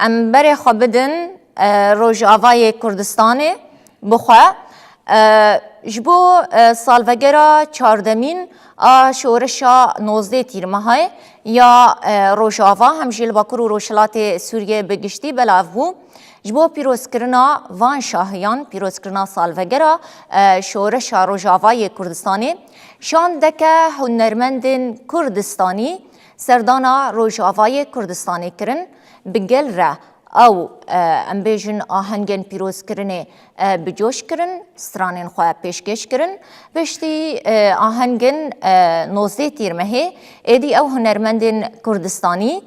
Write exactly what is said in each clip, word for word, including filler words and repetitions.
Em berê xwe bidin, e, Rojavayê Kurdistanê bi xwe. E, ji bo, e, salvegera çardemîn a şoreşa nozdeh Tîrmehê ya, e, Rojava hem jî li Bakur û Rojhilatê Sûriyê bi giştî belav bû. Ji bo pîrozkirina van şahiyan, pîrozkirina salvegera, e, şoreşa Rojavayê Kurdistanê, şandeke hunermendên Kurdistanî serdana Rojavayê Kurdistanê kirin. Bi gel re ew, e, em bêjin ahengên pîrozkirinê, e, bi coş kirin, stranên xwe pêşkêş kirin. Piştî, e, ahengên, e, nozdeh Tîrmehê, êdî ew hunermendên Kurdistanî,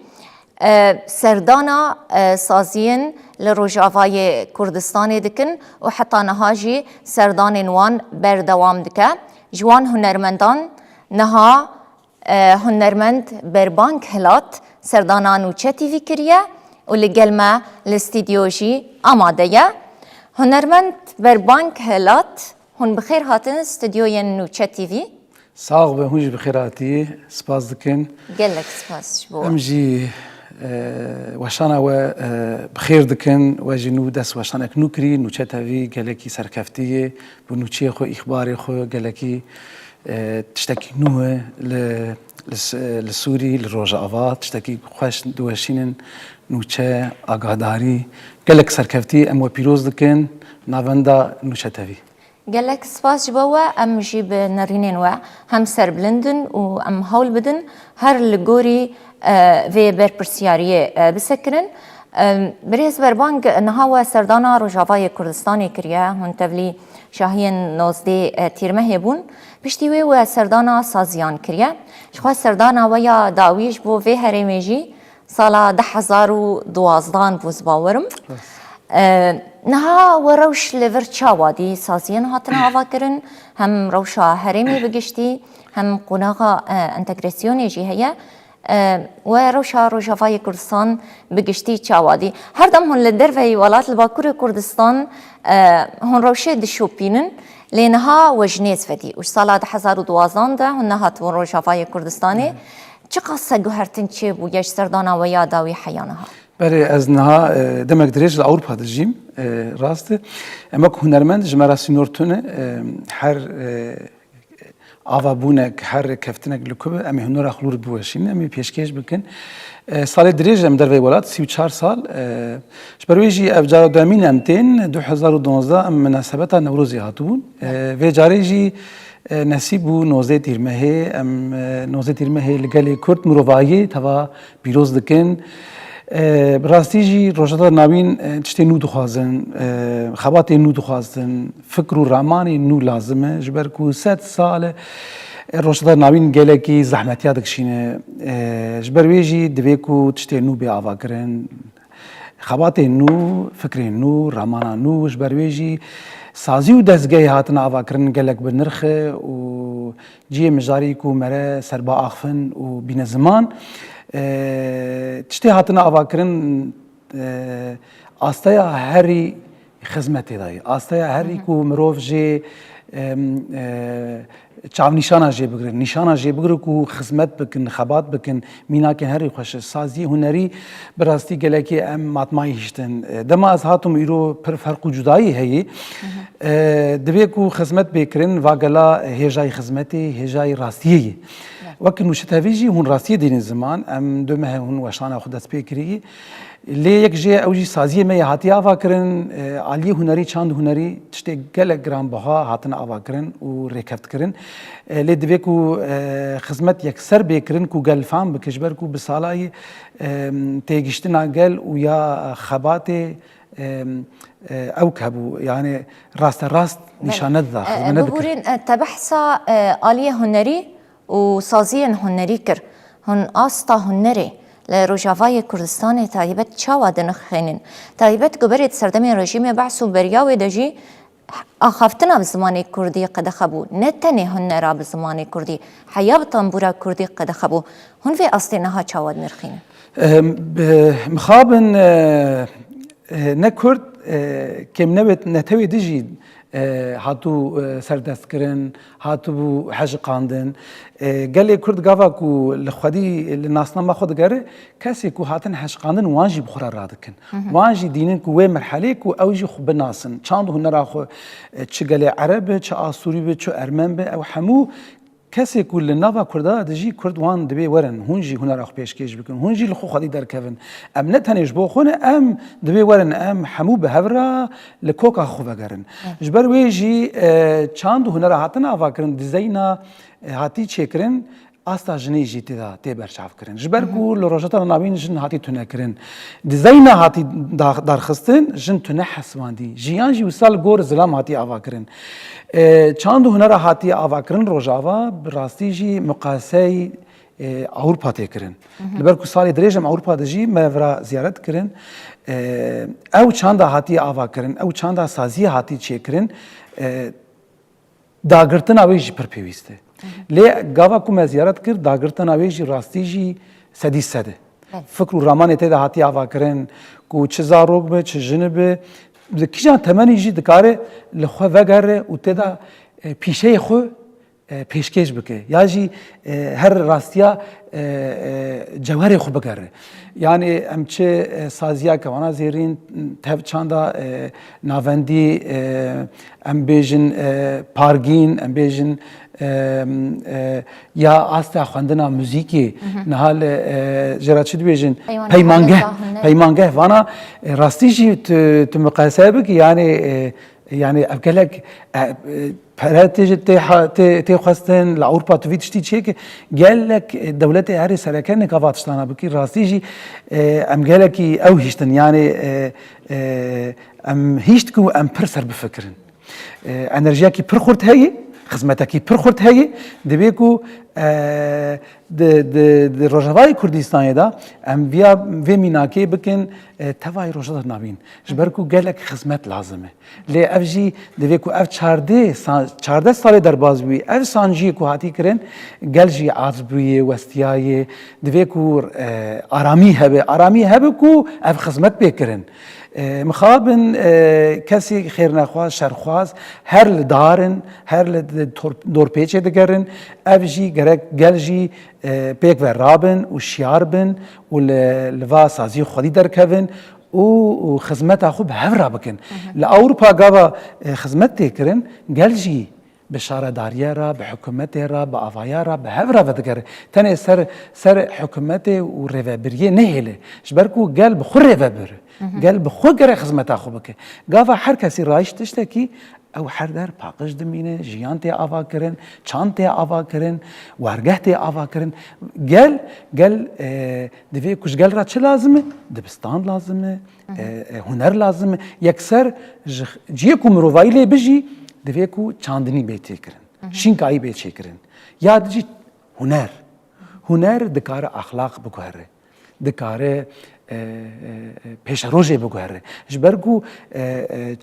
e, serdana, e, saziyên li Rojavayê Kurdistanê dikin û heta niha jî serdanên wan berdewam dike. Ji wan hunermendan niha, e, hunermend Berbang Hilat serdana Nûçe T V kiriye û li gel me li stûdyo jî amade ye. Hunermend Berbang Hilat, hûn bi xêr hatin stûdyoyên Nûçe T V. Sax be, hûn jî bi xêr hatî. Spas dikin. Gelek spas ji bo we. Em jî, e, weşana we, e, bi xêr dikin. We jî nû dest weşanek nû kirî. Nûçe T V gelekî serkeftî ye. Bi nûçeyê xwe, îxbarê xwe gelekî, e, tiştekî nû ye li, li S-, li Sûrî, li Rojava. Tiştekî xweş diweşînin nûçe, agahdarî. Gelek serkeftî, em we pîroz dikin. Navenda Nûçe T V. Gelek spas ji bo we, em jî bi nerînên we hem serbilind in û em hewl bidin her li gorî, e, vê berpirsiyariyê, e, bisekirin. E, birêz Berbang, niha we serdana Rojavayê Kurdistanê kiriye, hûn tevlî şahiyên nozdeh, e, Tîrmehê bûn. Piştî wê we serdana saziyan kiriye. Jixwe serdana we ya dawî ji bo vê herêmê jî sala du hezar û duwazdan bû, ez bawer im. Rast. E, niha we rewş li vir çawa dî? Saziyên hatine avakirin, hem rewşa herêmê bi giştî, hem qonaxa, e, entegrasyonê jî heye. E, we rewşa Rojavayê Kurdistan bi giştî çawa dî? Her dem hûn li derveyî welat, li Bakurê Kurdistan, e, hûn rewşê dişopînin, lê niha we ji nêz vedî. Û ji sala du hezar û duwazdan de hûn nehatibûn Rojavayê Kurdistanê. Çiqas guhertin çêbûye ji serdana we ya dawî heya niha? Belê, ez niha, e, demek dirêj li Ewropa dijîm, e, rast e. Em wek hunermend ji me re sînor tune, e, her, e, avabûnek, her rêkeftinek li ku be, em ê hunera xwe li wir biweşînin, em ê pêşkêş bikin. E, salê dirêj em derveyî welat, sî û çar sal, e, ji ber wê jî ev cara duyemîn em tên, du hezar û duwazdeh em minasebeta Newrozê hatibûn. E, vê carê jî, e, nesîb bû nozdeh Tîrmehê, em, e, nozdeh Tîrmehê li gelê Kurd mirovahiyê teva pîroz dikin. E, bi rastî jî Rojhilata Navîn, e, tiştê nû dixwazin, e, xebatê nû dixwazin, fikr û ramanê nû lazim e, ji ber ku sed sal e, e, Rojhilata Navîn gelekî zehmetiya dikişîne. E, ji ber wê jî divê ku tiştê nû bê avakirin. Xebatên nû, fikrên nû, ramana nû, ji ber wê jî sazî û dezgehê hatine avakirin gelek bi nirx e û cihê mijarî ku mere serba axifin û bîne ziman, e, tiştê hatine avakirin, e, asteya herî xizmetê de ye. Asteya herî ku mirov jê, em, e, çavnîşana jê bigire, nîşana jê bigire ku xizmet bikin, xebat bikin, mînakên herî xweş e. Sazî, hunerî bi rastî gelekî em matmayî hiştin. E, dema ez hatim îro pir ferq û cudayî heye. E, divê ku xizmet bê kirin, va gela hêjayî xizmetê, hêjayî rastiyê ye. Wek Nûşetevî jî hûn rastiyê dînin ziman, em du meh e hûn weşana xwe dest pê kirî. Lê yek jê ew jî saziyê me yê hatiye avakirin, e, aliyê hunerî, çand hunerî tiştê gelek giranbiha hatine avakirin û rêkevt kirin. E, lê divê ku, e, xizmet yekser bê kirin ku gel fam bike, ji ber ku bi salayî, e, têgiştina gel û ya xebatê, e, e, ewk hebû, yani raste rast nîşane dida, xizmet nedikir. Bibûrîn, e, te behsa, e, aliyê hunerî û saziyên hunerî kir. Hûn asta hunerê li Rojavayê Kurdistanê taybet çawa dinirxînin? Taybet ku berê di serdemên rejîmê behs û beriya wê de jî axaftina bi zimanê kurdî qedexe bû. Ne tenê hunera bi zimanê kurdî, heya bi tembûra kurdî qedexe bû. Hûn vê astê niha çawa dinirxînin? Em, bi, mixabin, e, e, ne kurd, e, kêmnewê netewê din jî, e, hatû, e, serdestkirin, hatibû heşiqandin. E, gelê Kurd gava ku li xwedî, li nasnama xwe digere, kesê ku hatin heşiqandin wan jî bi xwe re radikin. Wan jî dînin ku wê merhelê ku ew jî xwe binasin. Çand û hunera xwe, e, çi gelê Ereb be, çi Asûrî be, çi Ermen be, ew hemû kesê ku li nava Kurda dijî, Kurd wan divê werin, hûn jî hunera xwe pêşkêş bikin, hûn jî li xwe xwedî derkevin. Em ne tenê ji bo xwe ne, em divê werin, em hemû bi hev re li koka xwe vegerin. Ji ber wê jî, e, çand û hunera hatin avakirin, dizeyna, e, hatî çêkirin, asta jinê jî tê de tê berçavkirin. Ji ber ku li Rojhilata Navîn jin hatî tunekirin. Dizeyna hatî da-, darxistin, jin tune hesibandî. Jiyan jî wisa li gor zilam hatî avakirin. E, çand û hunera hatiye avakirin Rojava, bi rastî jî miqasey, e, Ewropa tê kirin. Li ber ku salê dirêj em Ewropa dijî, me vira ziyaret kirin. E, ew çanda hatiye avakirin, ew çanda saziyê hatî çêkirin, e, dagirtina wê jî pir pêwîst e. Lê gava ku me ziyaret kir, dagirtina wê jî rastî jî sedî sed e. Belê. Fikr û ramanê tê de hatiye avakirin, ku çi zarok be, çi jin be, di kîjan temenî jî dikare li xwe vegere û tê de, e, pîşeyê xwe, e, pêşkêş bike. Ya jî, e, her rastiya, e, e, cewherê xwe bigere. Yani em çi, e, saziya kevana zêrîn, tev çanda, e, navendî, e, em bêjin, e, pargîn, em bêjin, e, e, ya asta xwendina muzîkê, niha li, e, jê re çi dibêjin? Peymangeh, Peymangeh, peymangeh. Peymangeh vana, e, rastî jî tu, tu miqayese bikî, yani, e, yani ev gelek, e, e, pere tê, tê ha-, tê, tê xwestin, li Ewropa tu vî tiştî çêke, gelek, e, dewletê herê sereke nika va tiştana bikî, rastî jî, e, em gelekî ew hiştin, yani, e, e, em hişt ku em pir ser bifikirin. E, enerjiyekî pir xurt heye, xizmetekî pir xurt heye, divê ku, e, di, di, di Rojavayê Kurdistanê de em viya, vê mînakê bikin, e, tevayê Rojava navîn. Ji ber ku gelek xizmet lazim e. Lê ev jî divê ku ev çardeh sa-, çardeh salê derbas bûyî, ev sanciyê ku hatî kirin, gel jî aciz bûyê, westiyaye, divê ku, e, aramî hebe, aramî hebe ku ev xizmet bê kirin. E, mixabin, e, kesî xêrnexwaz, şerxwaz, her li dar in, her li di tor-, dorpêçê digerin, ev jî gerek gel jî, e, pêk ve rabin û şiyar bin û li, li va sazî xwedî derkevin û, û xizmeta xwe bi hev re bikin. Li Ewropa gava, e, xizmet tê kirin, gel jî bi şaredariyê re, bi hikûmetê re, bi avaya re, bi hev re vedigere. Tenê ser, ser hikûmetê û rêvebiriyê nehêle. Ji ber ku gel bi xwe rêvebir. Gel bi xwe gere xizmeta xwe bike. Gava her kesî rayîş tiştekî, ew her der paqij dimîne, jiyan tê ava kirin, çand tê ava kirin, wargeh tê ava kirin. Gel, gel, e, divê ku ji gel re çi lazim e? Dibistan lazim e, e, e, huner lazim e. Yekser ji ciyê ku mirovayî lê bijî, divê ku çandinî bê têkirin. Şînkayî bê çêkirin. Ya dijî huner. Huner dikare axlaq biguhere. Dikare, e, e, e, pêşerojê biguhere. Ji ber ku, e, e,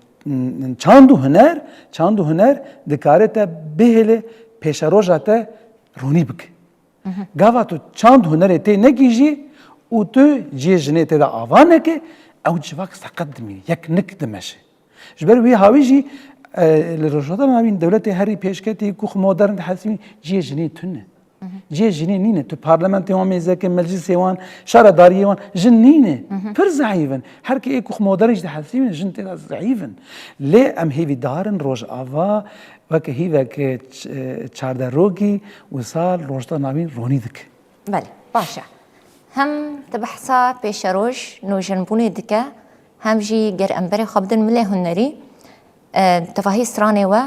çand û huner, çand û huner dikare te bihêle pêşeroja te ronî bike. Gava tu çand hunerê tê negihîjî û tu cihê jinê tê de ava neke, ew civak seqet dimîne, yek nik dimeşe. Ji ber wî hawî jî, e, li Rojhilata Navîn dewletê herî pêşketî ku xwe modern dihesibîn, cihê jinê tune. Cihê jinê nîne. Tu parlamentê wan mêze ke, meclisê wan, şaredariyê wan, jin nîne. Pir zeîf in. Her ke ê ku xwe modern jî dihesibîne, jin tê de zeîf in. Lê em hêvîdar in Rojava weke hîveke ç-, e, çarderokî wisa li Rojhilata Navîn ronî dike. Belê, baş e. Hem tu behsa pêşeroj, nûjenbûnê dike, hem jî ger em berê xwe bidin milê hunerî, e, tevahî stranê we,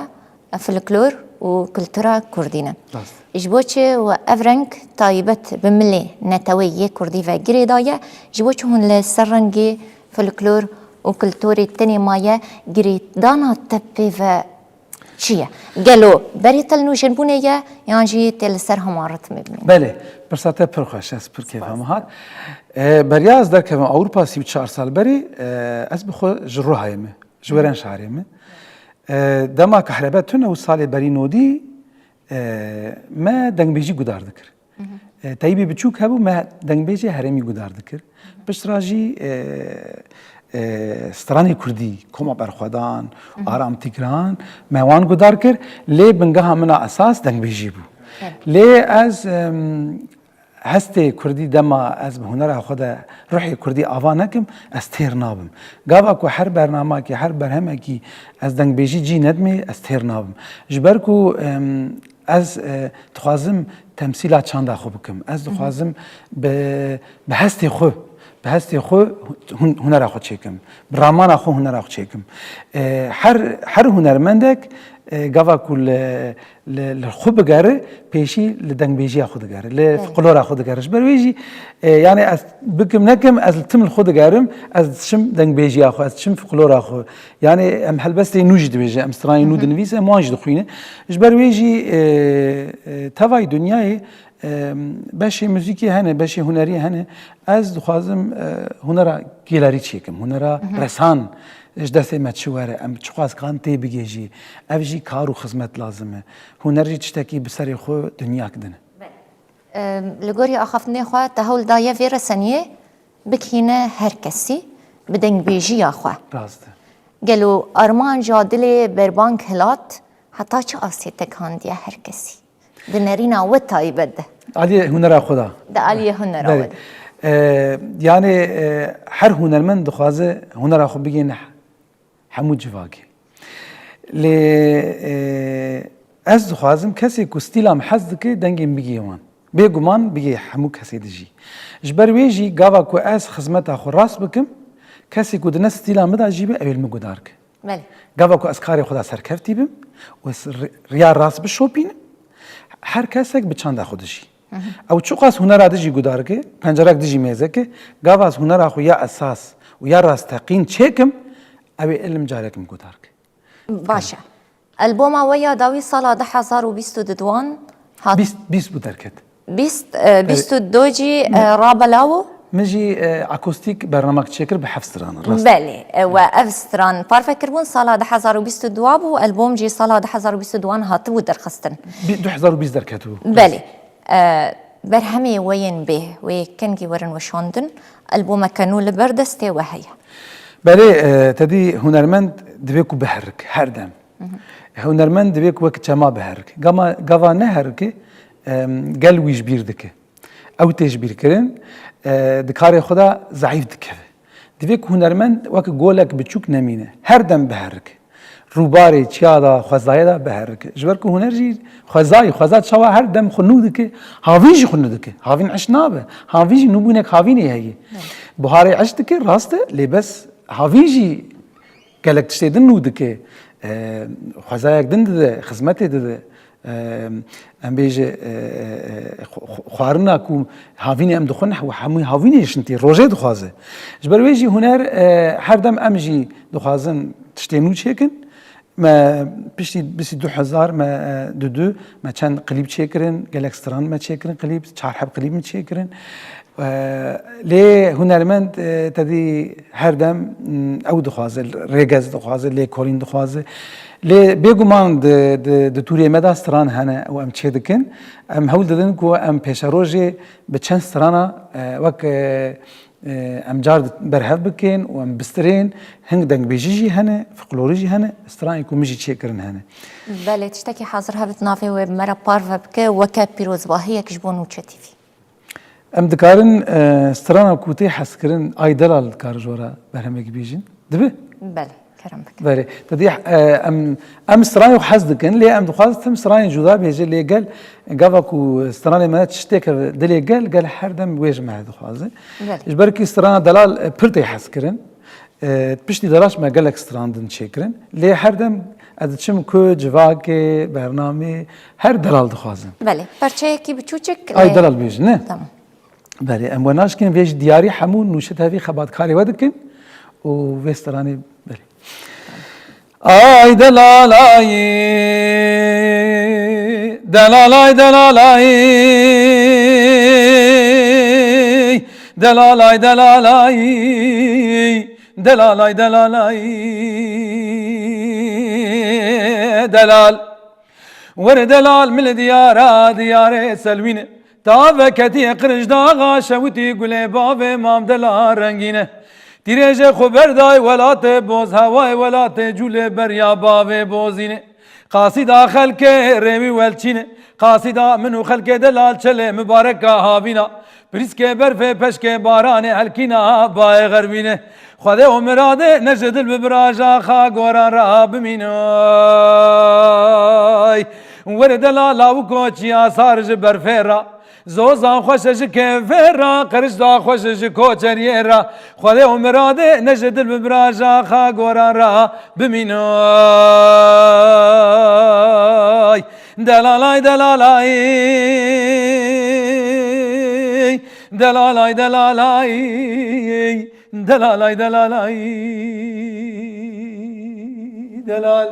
e, folklor û kultura kurdî ne. Rast. Ji bo çi we ev reng taybet bi milê netewê yê kurdî ve girêdaye, ji bo çi hûn li ser rengê folklor û kulturê tenê maye, girêdana te pê ve çi ye? Gelo berê te li nûjenbûnê ye yan jî tê li ser hema ritmê bimîne? Belê, pirsa te pir xweş e, ez pir kêfa min hat. E, beriya ez derkevim Ewropa sî û çar sal berî, e, ez bi xwe ji Ruhayê me, ji Werenşarê me. E, dema kehrebe tune û salê berî nodî, e, me dengbêjî guhdar dikir. E, teyîbê biçûk hebû, me dengbêjê herêmî guhdar dikir. Piştre jî, e, E, stranê kurdî, Koma Berxwedan, Aram Tîgran, me wan guhdar kir. Lê bingeha min a esas dengbêjî bû. Evet. Lê ez, em, hestê kurdî dema ez bi hunera xwe de ruhê kurdî ava nekim, ez têr nabim. Gava ku her bernamakî, her berhemekî ez dengbêjî cî nedimê, ez têr nabim. Ji ber ku, em, ez, e, dixwazim temsîla çanda xwe bikim. Ez dixwazim bi, bi hestê xwe, bi hestê xwe hun-, hunera xwe çêkim. Bi ramana xwe hunera xwe çêkim. E, her, her hunermendek, e, gava ku li, li, li xwe bigere, pêşî li dengbêjiya xwe digere, li Evet. folklora xwe digere. Ji ber wê jî, e, yani ez bikim nekim, ez li tim li xwe digerim, ez diçim dengbêjiya xwe, ez diçim folklora xwe. Yani em helbestê nû jî dibêjin, em stranê nû dinivîsin, em wan jî dixwînin. Ji ber wê jî, e, e, tevayî dinyayê, e, beşê muzîkê hene, beşê hunerî hene. Ez dixwazim, e, hunera gêlerî çêkim, hunera resan ji destê me çi were, em çiqas kan tê bigê jî. Ev jî kar û xizmet lazim e. Huner jî tiştekî bi serê xwe dinyak din e. Em, li gorî axaftinê xwe te hewl daye vê reseniyê bikihîne her kesî bi dengbêjiya xwe. Rast e. Gelo armanca dilê berbank hilat heta çi astê te gihandiye her kesî? Di nerîna we taybet de. Aliyê hunera xwe de. Di aliyê hunera Belê. we de. E, yani, e, her hunermend dixwaze hunera xwe bigihîne hemû civakê. Lê, e, ez dixwazim kesê ku stîla min hez dike, dengê min bigihê wan. Bêguman bigihê hemû kesê dijî. Ji ber wê jî gava ku ez xizmeta xwe rast bikim, kesê ku di ne stîla min de jî be, ew ê li min guhdar ke. Belê. Gava ku ez karê xwe de serkeftî bim û ez ri-, riya rast bişopînim, her kesek bi çanda xwe dijî. Ew çiqas hunera dijî guhdar ke, pencerek dijî mêze ke, gava ez hunera xwe ya esas û ya rasteqîn çêkim, ew ê ilim carek min guhdar ke. Baş e. Alboma we ya dawî sala du hezar û bîst û duduan hat. Bîst, bîst bû derket. Bîst, e, bîst û du jî, e, rabelaw û? Min jî, e, akustîk bernamek çêkir bi heft stran, rast. Belê, e, we ev stran parve kiribûn sala du hezar û bîst û du bû, albom jî sala du hezar û bîst û duan hatibû derxistin. Bi-, du hezar û bîst derketibû. Belê. E, berhemê we yên bê, wê kengî werin weşandin, albomeke nû li ber destê we heye? Belê, e, tedî hunermend divê ku biherik, her dem. Hunermend divê ku wek çema biherike. Gama, gava neherike, em, gel wî ji bîr dike. Ew tê ji bîr kirin, e, di karê xwe de zeîf dikeve. Divê ku hunermend wek golek biçûk nemîne. Her dem biherike. Rûbarê çiya de, xwezayê de biherike. Ji ber ku huner jî xwezayê, xweza çawa her dem xwe nû dike, havîn jî xwe nû dike. Havîn eşq nabe. Havîn jî nûbûnek havînê heye. Buharê eşq dike, rast e, lê bes havîn jî gelek tiştê din nû dike. E, xwezayek din dide, xizmetê dide. E, em bêje, e, e, e, xw-, xw-, xwarina ku havînê em dixwin, hew-, hemû havînê şintî rojê dixwaze. Ji ber wê jî huner, e, her dem em jî dixwazin tiştê nû çêkin. Me piştî, piştî du hezar me, e, du du me çend klîp çêkirin, gelek stran me çêkirin klîp, çar heb klîp min çêkirin. E, lê hunermend, e, tedî her dem, m, ew dixwaze, rêgez dixwaze, lêkolîn dixwaze. Lê bêguman di, di, di tûrê me de stran hene û em çêdikin. Em hewl didin ku em pêşerojê bi çend strana, e, wek, e, e, em car di-, berhev bikin û em bistirên, hing dengbêjî jî hene, folklorî jî hene, stranên ku min jî çêkirin hene. Belê, tiştekî hazir hebit navê wê bi me re parve bike, weke pîrozbahiyek ji bo Nûçe T V. Em dikarin, e, strana ku tê hezkirin, Ay Delal dikare ji we re berhemekî bêjin. Dibe? Belê, kerem bike. Belê. Tedî, e, em, em stranê xwe hez dikin, lê em dixwazin tim stranên cuda bêje, lê gel, gava ku stranê me tiştê keve dilê gel, gel her dem wê ji me dixwaze. Belê. Ji ber ku strana Delal, e, pir tê hezkirin. E, piştî Delal me gelek stran din çêkirin. Lê her dem ez diçim ku civakê, bernamê her Delal dixwazin. Belê, perçeyekî biçûçik, Ay e, Delal bêjin, ne? Tamam. Belê, em we naşkînin, vê jî diyarî hemû Nûçe T V xebatkarê we dikin û vê stranê, belê. Ay Delal ay, Delal ay, Delal ay, Delal ay, Delal ay, Delal ay, Delal ay, Delal. Were Delal min li diyara diyarê selwîne. Tave ketiye qirij daxa şewitî gulê bavê Mam Delal rengîne. Girêjê xwe berday welatê boz, hewayê welatê cûlê beriya bavê bozîne. Qasîda xelkê rêwî welçîne, qasîda min û xelkê delal çelê mibareka havîna. Pirîskê berfê peşkê baranê helkîna bayê xermîne. Xwedê û miradê ne ji dil bi biraja xa goran ra bimîne. Ay, were delala û koçiya sar ji berfê ra. Zozan xweş e ji kêfê re, qirişda xweş e ji koçeriyê re. Xwedê û miradê ne ji dil bi biraja xa goran re bimînay. Delalay, delalay. Delalay, delalay. Delalay, delalay. Delal.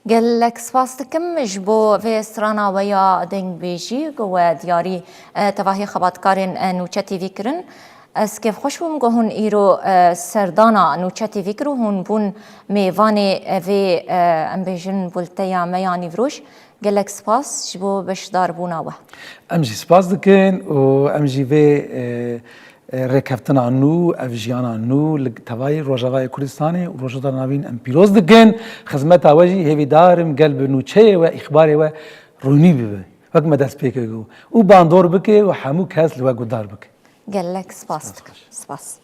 Gelek spas dikim ji bo vê strana we ya dengbêjî ku we diyarî, e, tevahî xebatkarên, e, Nûçe T V kirin. Ez kêfxweş bûm ku hûn îro, e, serdana Nûçe T V kir û hûn bûn mêvanê, e, vê, e, em bêjin bulteya me ya nîvroj. Gelek spas ji bo beşdarbûna we. Em jî spas dikin û em jî vê, e, e, rêkeftina nû, ev jiyana nû li tevayî Rojavayê Kurdistanê û Rojhilata Navîn em pîroz dikin. Xizmeta we jî hêvîdar im gel bi nûçeyê we, îxbarê we rûnî bibe. Wek me dest pê kir got. Û bandor bike û hemû kes li we guhdar bike. Gelek spas dikim. Spas.